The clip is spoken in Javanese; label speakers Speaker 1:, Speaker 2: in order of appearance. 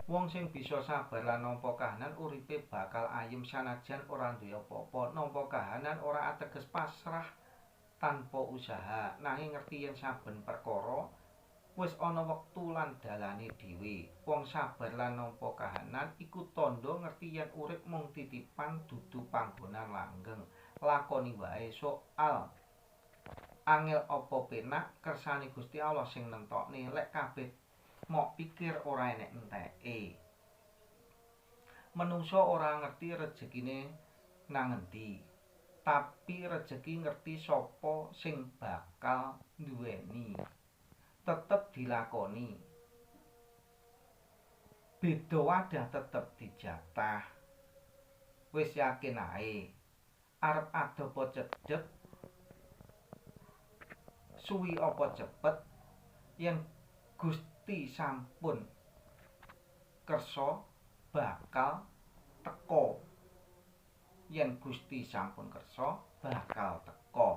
Speaker 1: Wong sing bisa sabar lan nampa kahanan uripe bakal ayem sanajan ora duwe apa-apa. Nampa kahanan ora ateges pasrah tanpa usaha, nanging ngerti yen saben perkara wis ana wektu lan dalane dhewe. Wong sabar lan nampa kahanan iku tandha ngerti yen urip mung titipan dudu panggonan langgeng. Lakoni wae soal angel apa penak, kersane Gusti Allah sing nentokne. Lek kabeh mok pikir ora enek enteke. Menungso ora ngerti rejekine nang endi, tapi rejeki ngerti sapa sing bakal nduweni. Tetep dilakoni. Beda wadah tetep dijatah. Wis yakin ae. Arep adoh apa cedhek, suwi apa cepet, yen Gusti sampun kersa bakal teka. Yen Gusti sampun kersa bakal teka.